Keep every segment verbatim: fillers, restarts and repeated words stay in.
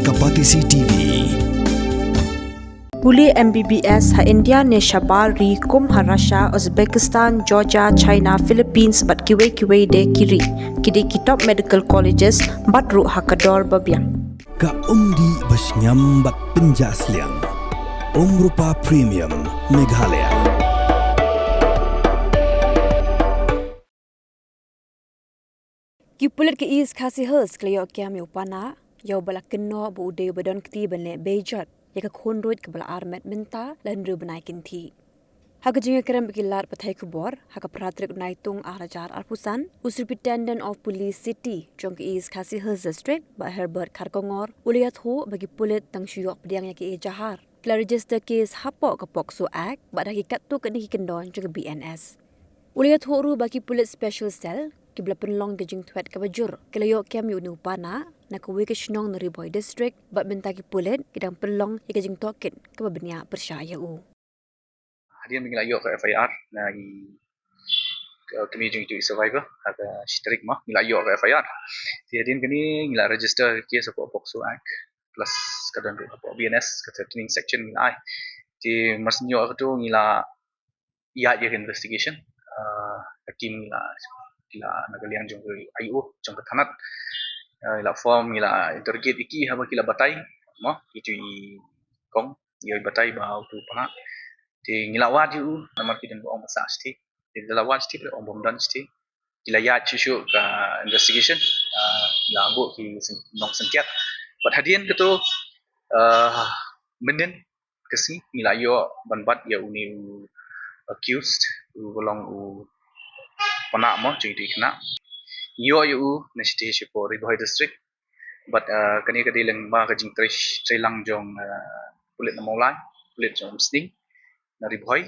Kapatisi T V. Pule M B B S ha India ne shabar ri kum ha Russia, Uzbekistan, Georgia, China, Philippines bad kiwei kiwei de ki ri. Ki dei ki top medical colleges bad ruh ha ka dor ba biang. Ka umdih ba shngiam bad pynjah sliang. Umrupa Premium Meghalaya. Ki pulit ka East Khasi Hills ki la ïoh kem ïa u Panah, ïa uba la kynnoh ba u dei uba don kti ban leh beijot ïa ka khun ruit kaba la armet mynta la hynriew bnai kynthih. Ha ka jingïakren bad ki lad pathai khubor ha ka phra tarik u Naitung ar hajar arphew san, u Superintendent of Police City jong ka East Khasi Hills District, Bah Herbert Kharkongor, u la ïathuh ba ki pulit tang shu ïoh pdiang ïa ka ejahar, ki la register case hapoh ka POCSO Act bad ha ki katto katne ki kyndon jong ka B N S. U la ïathuh ruh ba ki pulit Special Cell kiba la pynlong ka jingthwet kaba jur ki la ïoh kem ïa une u Panah na kawei ka shnong na Ri Bhoi District bad mynta ki pulit ki dang pynlong ïa ka jingtohkit kaba bniah pyrshah ïa u. Hadien ba ngi la ïoh ka F I R na i, ka kmie jong itu i survivor ha ka shi tarik mo ngi la ïoh ka F I R. Te hadien kane ngi la register case hapoh POCSO Act plus ka don ruh hapoh B N S ka threatening section ngi la ai. Te mar shu ïoh katu ngi la ïaid ïa ka investigation. Ah, ka team ngi la, ngi la na ka liang jong ka I O jong ka thanat. Ah, ngi la form, ngi la interrogate ïa ki haba ki la batai mo itu i kong, ïa i batai ba utu u Panah. Te ngi la wad ïa u namar ki don ba ong ba sah shithi. Te da la wad shithi ba ong ba ym don shithi. Ki la ïaid shuh shuh ka investigation. Ah, ngi la buh ki syn-, nongsyntiat. Bad hadien katu, ah, mynnin ka sngi ngi la ïoh ban bat ïa une u accused uba long u Panah mo jong itu i khynnah. Ïoh ïa u na shatei shapoh Ri Bhoi District. Bad, ah, kane ka dei lyngba ka jingtrei, trei lang jong, ah, pulit na Mawlai, pulit jong Umsning na Ri Bhoi,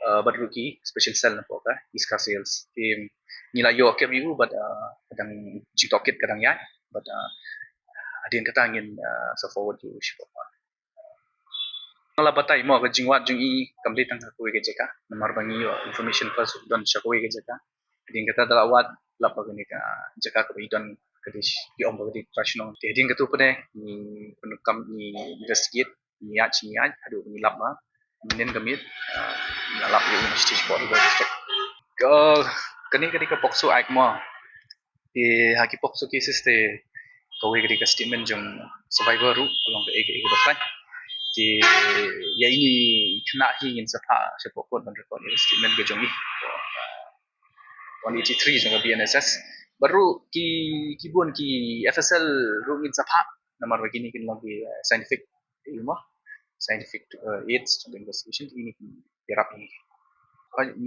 ah, bad ruh ki Special Cell napoh ka East Khasi Hills. Te ngi la ïoh kem ïa u bad, ah, ka dang jingtohkit ka dang ïaid bad, ah, hadien kata ngin, ah, sa forward ïa u shapoh. Nga la batai mo ka jingwad jong i kam dei tang ha kawei ka jaka namar ba ngi ïoh information first don sha kawei ka jaka. Hadien kata da la wad lap ba kane ka jaka kaba i don ka dei, ki ong ba ka dei trai shnong. Te hadien katu pat ngi pyndonkam, ngi investigate, ngi ïaid, ngi ïaid haduh ngi lap ba mynnin ka miet, ah, ngi la lap ïa u na shatei shapoh Ri Bhoi District. Ka, kane ka dei ka POCSO Act mo. Te ha ki POCSO cases te kawei ka dei ka statement jong survivor ruh ka long kaei kaei kaba thait. Te ïa ine i khynnah hi ngin sa phah shapoh court ban record ïa ka statement ka jong i. One eighty-three jong ka B N S S. Bad ruh ki, ki bun ki F S L ruh ngin sa phah namar ba kine kin long ki, eh, scientific, ïa mo, scientific, eh, aids jong ka investigation, kine ki ïarap ïa ngi.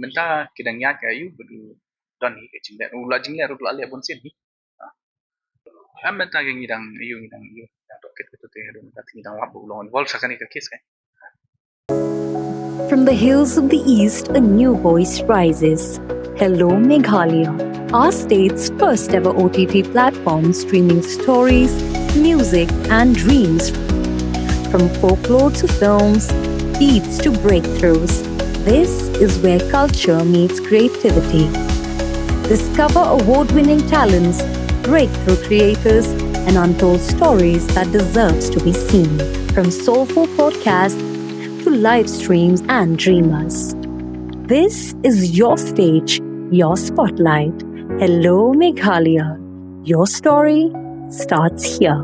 Mynta ki dang ïaid ka ïa u bad u don hi ka jingleh, u la jingleh ruh la leh bun sien hi. Em mynta ka ngi dang ïa u, ngi dang ïa u, ngi dang tohkit katu te haduh mynta te ngi dang lap ba u long involved ha kane ka case ka. From the hills of the East, a new voice rises. Hello Meghalaya, our state's first ever O T T platform streaming stories, music, and dreams. From folklore to films, beats to breakthroughs, this is where culture meets creativity. Discover award winning talents, breakthrough creators, and untold stories that deserves to be seen. From soulful podcasts to live streams and dreamers. This is your stage, your spotlight. Hello Meghalaya. Your story starts here.